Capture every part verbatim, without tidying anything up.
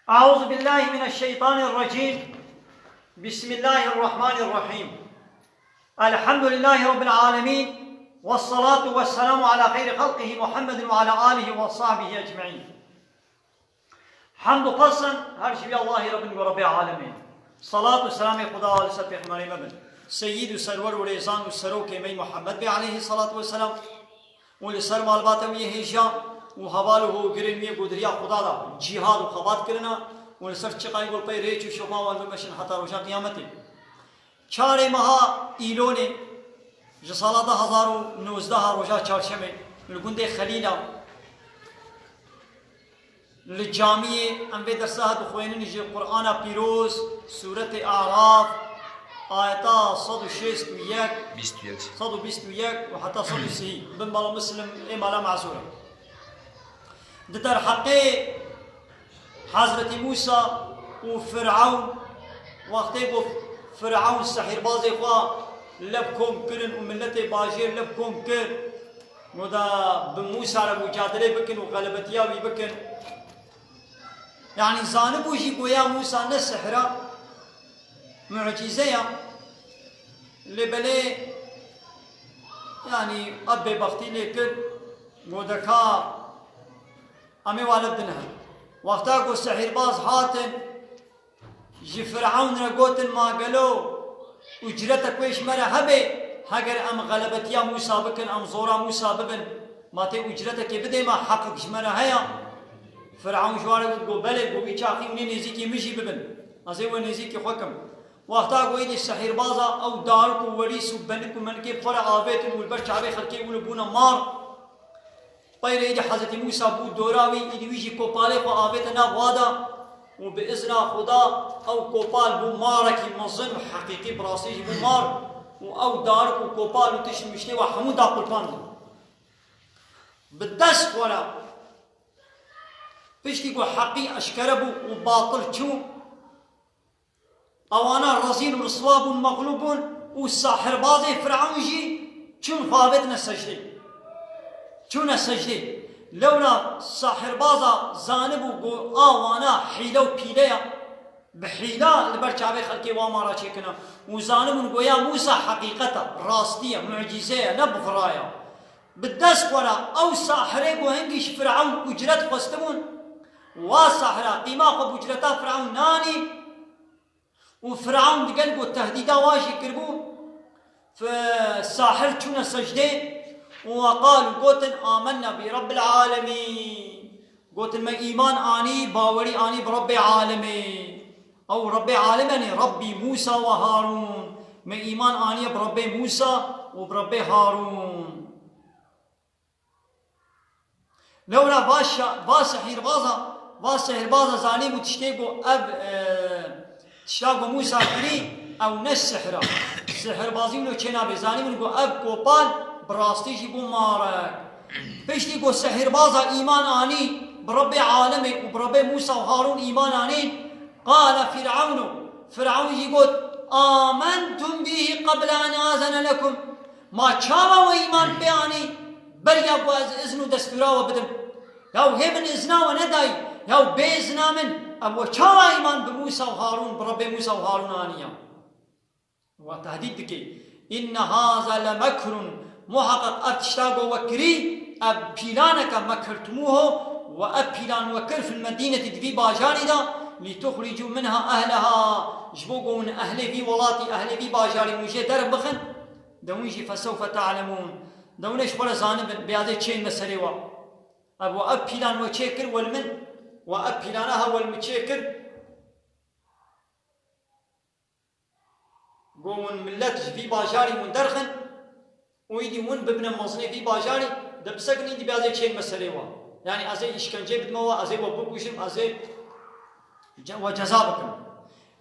أعوذ بالله من الشيطان الرجيم. بسم الله الرحمن الرحيم. الحمد لله رب العالمين. والصلاة والسلام على خير خلقه محمد وعلى آله وصحبه أجمعين. Hemd û pes in her ji vî Allahî re bin ku Rebbê alemê. Salat û selamê Xuda li ser pêxemberê me bin. Seyîd û serwer û rêzan û serokê me Muhammed bê aleyhî salatu weselam. Û li ser malbata wî yê hêja û heval û hogirên wî yê ku di riya Xuda de cîhad û xebat kirine û li ser çiqayî ku li pey rêç û şopa wan bimeşin heta roja qiyametê. Çarê meha Îlonê ji sala du hezar û nozdeh a roja çarşemê li gundê Xelîla li camiyê em vê dersa dixwênin ji Qur'ana Pîroz, Sûretê Araf, ayeta sed û şêst û yek, Bîst û yek. sed û bîst û yek û heta sed û sî bin mala Muslim ê mala Mazûr e. Di derheqê Hezretî Mûsa û Firewn, wextê ku Firewn sehîrbazê xwe lev kom kirin û miletê bajêr lev kom kir, goda bi Mûsa re mucadelê bikin û xelebetiya wî bikin. Yanî zanibû jî goya Mûsa ne sihra, mucîze ya. Lê belê, yanî ev bêbextî lê kir, godeka Em ê wale bidin hev. Wexta ku sehîrbaz hatin, ji Firewn re gotin, ma gelo ucretek wê ji me re hebe, heger em xelebetiya Mûsa bikin, em zora Mûsa bibin, ma tê ucretekê bidê me, heqek ji me re heye? Firewn ji wan re got, got, belê, got, wî çaxî hûn ê nêzîkî min jî bibin. Ez ê we nêzîkî xwe kim. Wexta ku êdî sehîrbaza ew darik û werîs û benik û menikê bi xwe re avêtin û li ber çavê xelkê wilo bûne mar, Peyre êdî Hezretî Mûsa bû dora wî, êdî wî jî kopalê xwe avête nav wa de û bi izna Xuda ew kopal bû marekî mezin û heqîqî, bi rastî jî bû mar û ew darik û kopal û tişt miştê wa hemû da qurban bû. Bi dest xwe re piştî ku heqî eşkere bû û batil çû, Ewana rezîl û riswa bûn, mexlûb bûn û sahirbazê Firewn jî çûn xwe avêtine secdê. Çûne secdê. Lewra sahirbaza zanibû ku a wana hîle û pîle ye, bi hîla li ber çavê xelkê wa mara çêkine û zanibûn goya Mûsa heqîqet e, rastî ye, mucîze ye, ne bifira ye. Bi dest xwe re ew sahirê ku hingî ji Firewn ucret xwestibûn, wa sahira qîma xwe bi ucreta Firewn nanî, û Firewn digel ku tehdîda wa jî kiribû, fi-, sahir çûne secdê û weqalû gotin, "Amenna bi Rabbil alemîn." Gotin, "Me îman anî, bawerî anî bi Rebbê alemê." Ew Rebbê alem, yanî Rebbî Mûsa we Harûn. Me îman aniye bi Rebbê Mûsa û bi Rebbê Harûn. Lewra va şa-, va sihîrbaza, va sihîrbaza zanîbû tiştê ku ev, e, tişta ku Mûsa kirî, ew ne sihir e. Sihirbazî wilo çênabe. Zanîbûn ku ev kopal bi rastî jî bû marek. Piştî ku sihîrbaza îman anî, bi Rebbê alemê û bi Rebbê Mûsa û Harûn îman anîn, qale Fir'ewnu, Fir'ewn jî got, "Amentum bihi qebla en azene lekum." Ma çawa we îman pê anî, beriya ku ez izn û destûra we bidim? Ya hê min izna we nedayî, ya bê izna min, ev we çawa îman bi Mûsa û Harûn, bi Rebbê Mûsa û Harûn aniya? Wa tehdîd dike. "Inne haza lemekrun." Muheqeq ev tişta ku we kirî, ev pîlaneke, mekertumuhu, we ev pîlan we kir fil medînetî, di vî bajarî de, "lituxricû minha ehleha." Ji bo ku hûn ehlê vî welatî, ehlê vî bajarî hûn jê derbixin, de hûn jî fesewfe te'lemûn. De hûn ê ji xwe re zanibin, bê ez ê çênme serê we. Ev we ev pîlan we çêkir, wel min, we ev pîlana ha wel min çêkir. Go hûn millet ji vî bajarî hûn derxin û îdî hûn bibine mezinê vî bajarî, de bisekin îdî bê ez ê çênme serê we. Yanî ez ê îşkencê bidime we, ez ê we bikujim, ez ê ce-, we ceza bikim.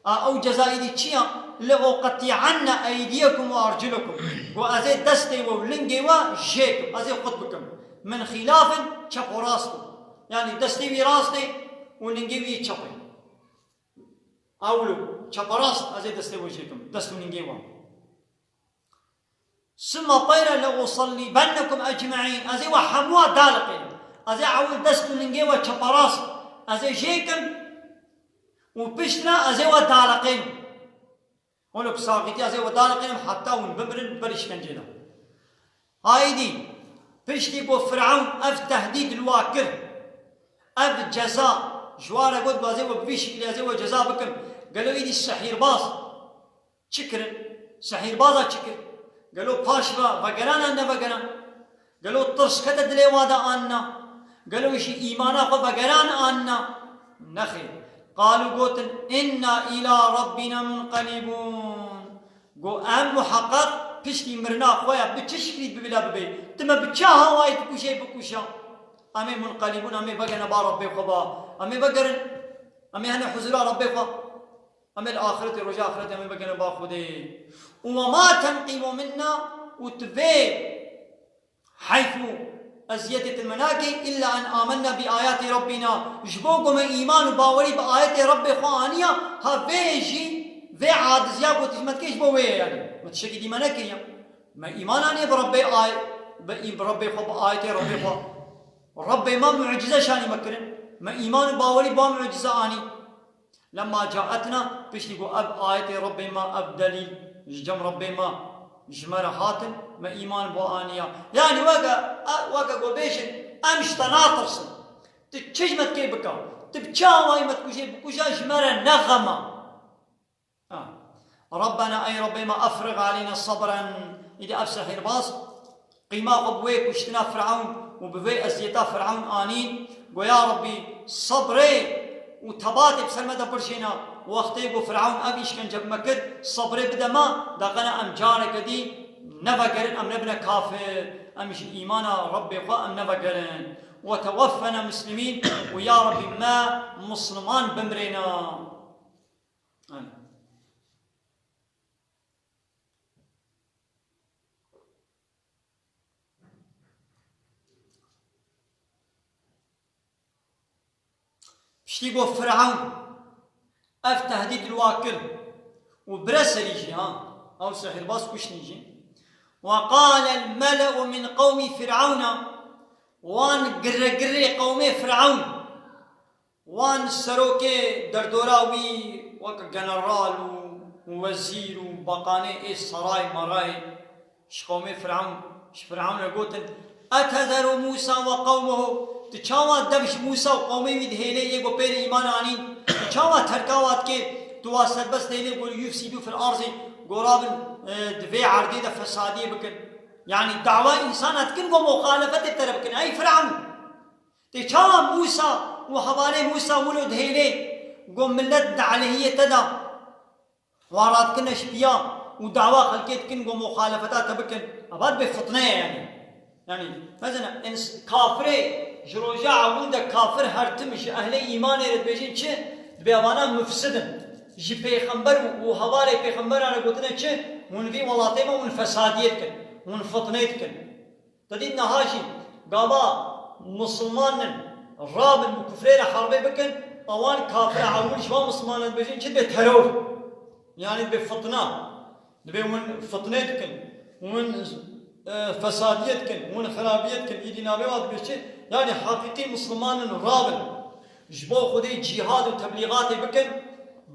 A, ew ceza îdî çi ya? "Le uqetti'enne eydiyekum ve arculakum." Go ez ê destê we û lingê we jêkim, ez ê qut bikim. "Min xîlafin", çep û rast. Yanî destê wî rastê û lingê wî çepê. Ewlo, çeperast, ez ê destê we jêkim, dest û ningê we. "Summa peyre le usallibennekum ecme'în." Ez ê we hemûa daliqînim. Ez ê ewil dest û ningê we çeperast, ez ê jêkim, Û piştre ez ê we daleqênim. Wilo bi saxîtî ez ê we daleqênim heta hûn bimirin ber îşkencê de. Haydî, piştî ku Firewn ev tehdîd li wa kir, ev ceza ji wan re got, ku ez ê we bi vî şiklî ez ê we ceza bikim. Gelo êdî sehîrbaz çi kirin? Sehîrbaza çi kir? Gelo paş ve vegeran an nevegeran? Gelo tirs kete dilê wa de an na? Gelo jî îmana xwe vegeran an na? Nexêr. Qalû gotin, "Inna îlâ rabbîna munqelîbûn." Got, "Em muheqeq piştî mirina xwe ya bi çi şiklî bibile bibê. Tu me bi çi awayî dikujê bikuje. Em ê munqelîbûn, em ê vegene ba Rebbê xwe ba. Em ê vegerin. Em ê hene huzûra Rebbê xwe." Em ê li axretê, roja axretê em ê vegene ba Xwedê. Û we ma tenqîmu minna, û tu vê heyf û eziyetê tu me nakê, illa en amenna bi ayatê Rabbîna. Ji bo ku me îman û bawerî bi ayetê Rebbê xwe aniya, ha vê jî, vê aciziya ku tu ji me dikê ji bo wê ye yanî. Me tiştekî dî me nekiriye. Me îman aniye bi Rebbê ay-, bi, bi Rebbê xwe, bi ayetê Rebbê xwe. Rebbê me mucize şanî me kirin. Me îman û bawerî bi wan mucize anî. Lemma caetna, piştî ku ev ayetê Rebbê me, ev delîl ji cem Rebbê me ji me re hatin, me îman bo aniya. Yanî weke, e, weke ku bêjin, em ji te natirsin. Tu çi ji me dikê bika? Tu bi çi awayî me dikujê bikuja, ji me re ne xem e. Ha. Rabbena, ey Rebbê me, efrig aleyna sabren. Îdî ev sehîrbaz qîma xwe bi wê kuştina Firewn û bi vê eziyeta Firewn anî, got, "Ya Rebbî, sebrê û tebatê bi ser me de birjêne. Wextê ku Firewn ev îşkence bi me kir, sebrê bide me, daqene em careke dî nevegerin, em nebine kafir, em ji îmana Rebbê xwe em nevegerin. We tewaffena muslimîn û ya Rebbî me misliman bimrêne." Amin. Piştî ku Firewn ev tehdîd li wa kir û bire serî jî, ha, ew sihîrbaz kuştî jî. Ve qalel mele'u min qewmî Fir'ewna, wan giregirê qewmê Firewn, wan serokê derdora wî wek general û wezîr û baqanê ê saray marayê ji qewmê Firewn, ji Firewn re gotin, "Etezeru Musa ve qewmehu." Tu çawa dev ji Musa û qewmê wî dihêlê yê ku pê re îman anîn? Tu çawa terka wa dikê? Tu wa serbest dihêlê ku yufsîdû fil arzî, ku rabin, e, di vê erdê de fesadiyê bikin. Yanî dawa însana dikin ku muxalefetê te re bikin. Ey Firewn! Tê çawa Mûsa û hevalê Mûsa wilo dihêlê, got, "Millet di aleyhiyê te de wan radikine ji piya û dawa xelkê dikin, got, muxalefeta te bikin." Eva dibê fitne ye yanî. Yanî, mezina, ins-, kafirê ji roja ewil de kafir her tim ji ehlê îmanê re dibêjin çi? Dibê evana mufsid in. Ji pêxember û, û hevalê pêxemberan re gotine çi? Hûn vî welatê me hûn fesadiyê dikin, hûn fitnê dikin. Te dît niha jî gava misilman in, rabin bi kufrê re herbê bikin, ewan kafira ewil ji van misilmanan dibêjin çi dibê teror. Yanî dibê fitna. Dibê hûn fitnê dikin, hûn, e, fesadiyê dikin, hûn xirabiyê dikin. Îdî navê wa dibê çi? Yanî heqîqî misilman in, rabin. Ji bo Xwedê cîhad û teblîxatê bikin,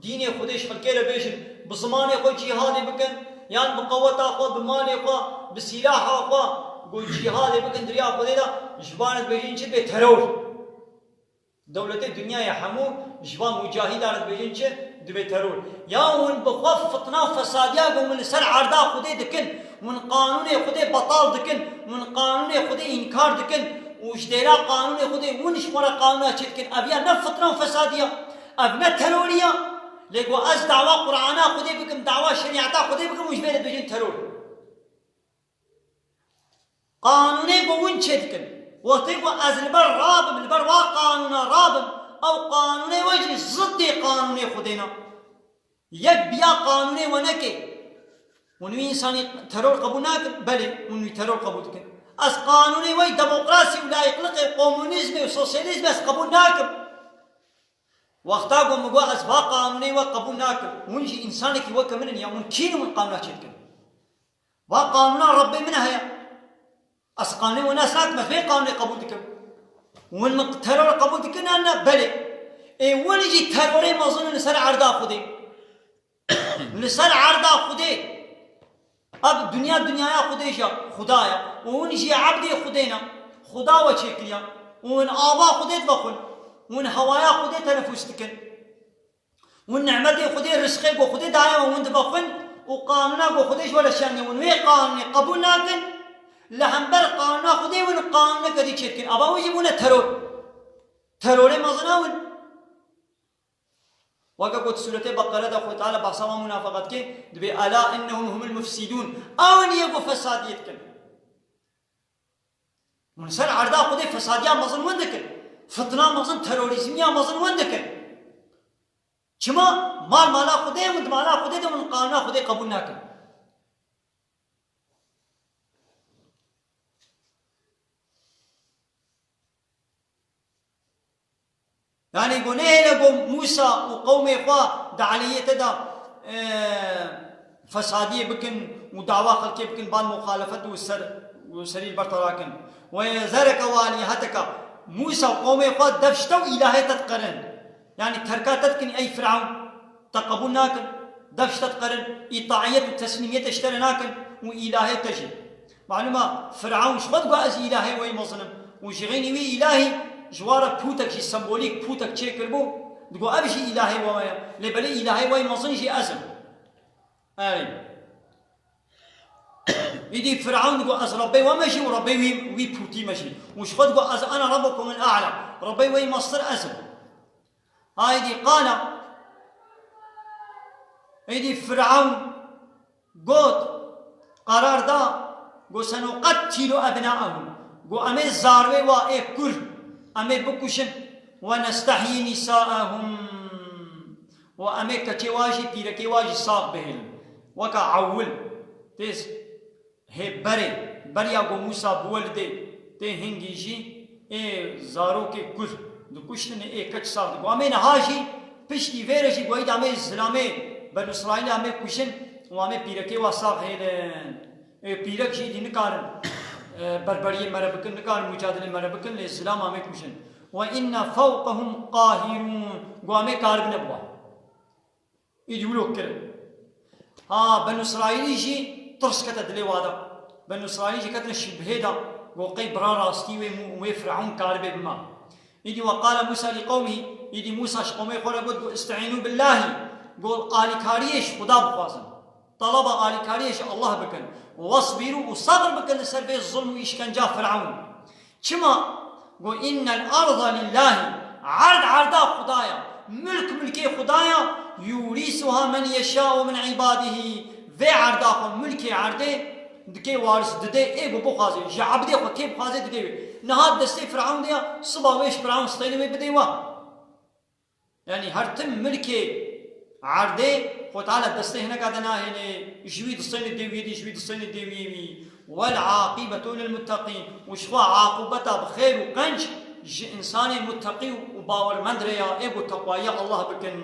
dînê Xwedê ji xelkê re bêjin, bi zimanê xwe cîhadê bikin, yan bi qeweta xwe, bi malê xwe, bi sîlaha xwe, ku cîhadê bikin di riya Xwedê de, ji van re dibêjin çi dibê teror. Dewletê dinyayê hemû ji van mucahîdan re dibêjin çi dibê teror. Ya hûn bi xwe fitna û fesadiya ku hûn li ser erda Xwedê dikin, hûn qanûnê Xwedê betal dikin, hûn qanûnê Xwedê înkar dikin û ji dêra qanûnê Xwedê hûn ji xwe re qanûna çêdikin. Ev ya ne fitne û fesadî ya, ev ne terorî ya. Lê ku ez dawa Qur'ana Xwedê bikim, dawa şerîeta Xwedê bikim û ji vê re dibêjin teror. Qanûnê ku hûn çêdikin. Wextê ku ez li ber rabim, li ber wa qanûna rabim, ew qanûnê we jî ziddê qanûnê Xwedê ne. Yek biya qanûnê we neke. Hûn wî însanî teror qebûl nakin? Belê, hûn wî teror qebûl dikin. Ez qanûnê we yî demokrasî û layîqliqê, komunîzmê û sosyalîzmê ez qebûl nakim. Wexta ku min got ez va qanûnê we qebûl nakim, hûn jî însanekî weke min in ya, hûn kî ne hûn qanûna çêdikin? Va qanûna Rebbê min heye. Ez qanûnê we nas nakim, ez vê qanûnê qebûl dikim. Hûn min teror qebûl dikin an ne? Belê. Ê win jî terorê mezin li ser erda Xwedê. Li ser erda Xwedê. Ev dinya dinyaya Xwedê jî Xuda ye. Û win jî ebdê Xwedê ne. Xuda we çêkiriya. Û win ava Xwedê divexwin. Win hewaya Xwedê tenefûs dikin. Win nimetê Xwedê, rizqê ku Xwedê daye we, win divexwin û qanûna ku Xwedê ji we re şendiye, win wê qanûnê qebûl nakin, li hember qanûna Xwedê win qanûneke dî çêdikin. Ava wî jî bûne teror. Terorê mezina win. Weke ku di sûretê Beqere de Xwedê Teala behsa wan munafeqe dike, dibê, "Ela innehum humul mufsidûn." Ew in yê ku fesadiyê dikin. Hûn ser erda Xwedê fesadiya mezin win dikin. Fitna mezin, terorîzmiya mezin win dikin. Çima? Mal mala Xwedê ye, hûn di mala Xwedê de hûn qanûna Xwedê qebûl nakin. Yanî ku nehêle ku Mûsa û qewmê xwe di aliyê te de, e, fesadiyê bikin û dawa xelkê bikin, ban muxalefet û ser, û serî li ber te rakin. Ve zereke ve alîheteke. Mûsa û qewmê xwe dev ji te û îlahê te diqerin. Yanî terka te dikin ey Firavun. Te qebûl nakin. Dev ji te diqerin. Îtaiyet û teslîmiyetê ji te re nakin. Û îlahê te jî. Malûm e, Firavun ji xwe digot, "Ez îlahê we yî mezin im." Û ji xeynî wî îlahî ji wa re pûtek jî, sembolîk pûtek çêkiribû, digot, "Ev jî îlahê we ye." Lê belê îlahê we yî mezin jî ez im. Erê. Îdî Firavun digot, "Ez Rebbê we me jî û Rebbê wî, wî pûtî me jî." Û ji xwe digot, "Ez ana Rabbukumul A'la." Rebbê we yî mestir ez im. Aydî qala, êdî Firavun got, qerar da, got, "Senuqettilu ebnaehum." Got, "Em ê zarwê wa ê kur, em ê bikuşin, we nestehyi nisaehum." Û em ê keçê wa jî, pîrekê wa jî sax bihêlin. Weka ewil, têz. Hê berê, beriya ku Mûsa bi we li dê tê hingî jî ê zarokê kur dikuştin, ê keç sax dikin. Û em ê niha jî piştî vê re jî goyî da em ê zilamê Benû Îsraîlê em ê kuşin û em ê pîrekê wa sax hêlin. Ê pîrek jî dî nikarin, e, berberiyê me re bikin, nikarin mucadilê me re bikin, lê zilam em ê kuşin. Ve inne fewqehum qahirûn. Got em ê karibine bi wan. Îdî wilo kirin. Ha, Benû Îsraîlî jî tirs kete dilê wa de. Benû Îsraîlî jî ketine şubhê de, got qey bira rastî wê Mû-, wê Firavun karibe bima. Îdî ve qale Mûsa li qewmî, îdî Mûsa ji qewmê xwe re got, got, "Îsteînû billahî." Got, "Alîkariyê ji Xuda bixwazin. Talaba alîkariyê ji Allah bikin. Wesbirû û sebir bikin li ser vê zulm û îşkenca Firavun." Çima? Go, "Innel arda lillahi." Erd erda Xuda ya. Milk milkê Xuda ya. "Yurîsuha men yeşâ'u min îbadihî." Vê erda xwe, milkê erdê dike waris, dide ê ku bixwaze. Ji ebdê xwe kê bixwaze dide wê. Niha destê Firavun de ya, siba wê ji Firavun steyne wê bidê wa. Yanî her tim milkê erdê Xwe Teala destê hineka de nahêne, ji wî distêne dê wî dî, ji wî distêne dê wî wî. "Wel aqîbetu lil muttaqîn." Û ji xwe aqûbeta bi xêr û qenc ji însanê mutteqî û bawermend re ya, ê ku teqwayiya Allah bikin.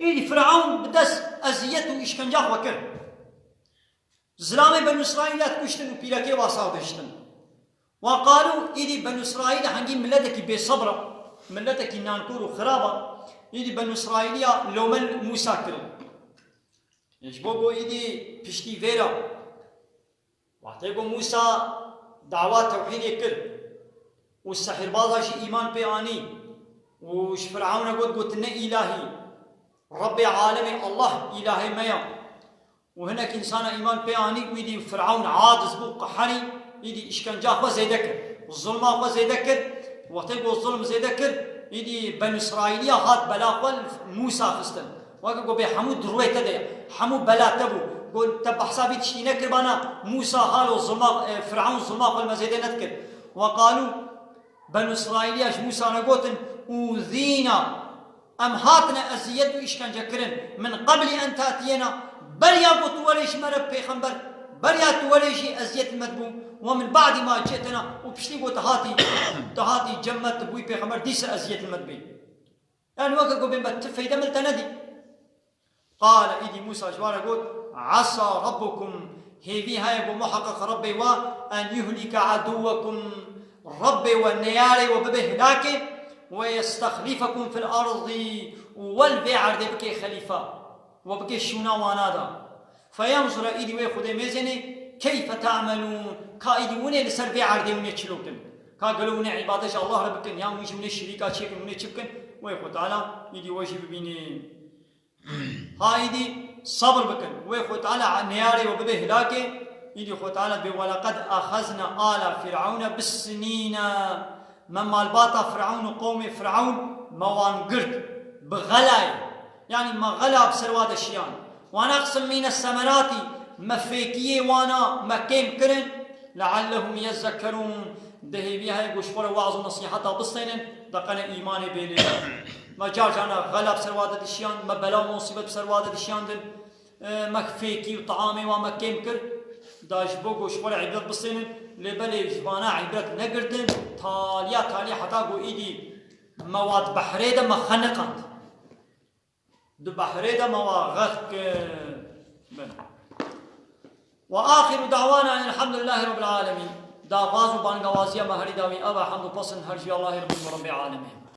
Îdî Firavun bi dest eziyet û îşkenca xwe kir. Zilamê Benû Îsraîl ya dikuştin û pîrekê wa sax dihiştin. Wa qalû, îdî Benû Îsraîl hengî miletekî bêsebr a, miletekî nankor û xirab a, îdî Benû Îsraîliya lome li Mûsa kirin. Ji bo ku îdî piştî vê re, wextê ku Mûsa dawa tewhîdê kir û sehîrbaza jî îman pê anî û ji Firavne got, got, "Ne îlahî, Rebbê alemê Allah îlahê me ya." Û hinek însana îman pê anî û îdî Firavun aciz bû, qeherî, îdî îşkenca xwe zêde kir. Zulma xwe zêde kir. Wextê ku zulm zêde kir, îdî Benî Îsraîliya hat bela xwe li Mûsa xistin. Weke ku bê hemû di rûyê te de ye, hemû bela te bû. Ku te behsa vî tiştî nekiribana, Mûsa halo zulma, e, Firavun zulma xwe li me zêde nedikir. Weqalû, Benû Îsraîliya ji Mûsa re gotin, "Ûzîna, em hatine eziyet û îşkence kirin, min qeblî en tatiyena, beriya ku tu werê ji me re pêxember, beriya tu werê jî eziyet li me dibû, we min ba'dî ma ci'tena, û piştî ku tu hatî, tu hatî cem me, tu bûyî pêxember, dîsa eziyet li me dibê." Yanî weke ku bê me ti feyde min te nedî. Qale, îdî Mûsa ji wan re got, "Esa Rabbukum, hêvî heye ku muheqeq Rebbê we, en yuhlike aduwekum, Rebbê we neyarê we bibe hilakê, ويستخلفكم في الأرض û we li vê erdê bike xelîfa, we bike şûna wana da. فينظر îdî wê Xwedê mêzênê كيف تعملون ka îdî winê li ser vê erdê winê çilo kin. Ka gelo winê îbadet ji Allah re bikin, yan wî jî winê şirîka çêkin, winê çi bikin, wê Xwe Teala îdî we jî bibînê. Ha îdî sebir bikin. Wê Xwe Teala neyarê we bibe hilakê. Îdî Xwe Teala bê, ولقد أخذنا آل فرعون بالسنين. Me malbata Firavun û qewmê Firavun me wan girt. Bi xelayê. Yanî me xela bi ser wa de şiyan. ونقص من الثمرات, me fêkiyê wana me kêm kirin. لعلهم يذكرون. Di hêviya heye ku ji xwe re waz û nesîheta bistênin, de qene îmanê bê lê. Me car carna xela bi ser wa de dişiyan, me bela û musîbet bi ser wa de dişiyandin. E, me fêkî û teamê wa me kêm kir. Da ji bo ku ji xwe re îbret bistênin, lê belê ji vana îbret negirtin, taliya talî heta ku îdî me wa di behrê de me xeniqand. Di behrê de me wa xex kir. Bin. وآخر دعوانا أن الحمد لله رب العالمين. Daxwaz û bangawaziya me herî dawî ev e, hemd û pesn her ji Allahê Rebî û Rebbê alemê.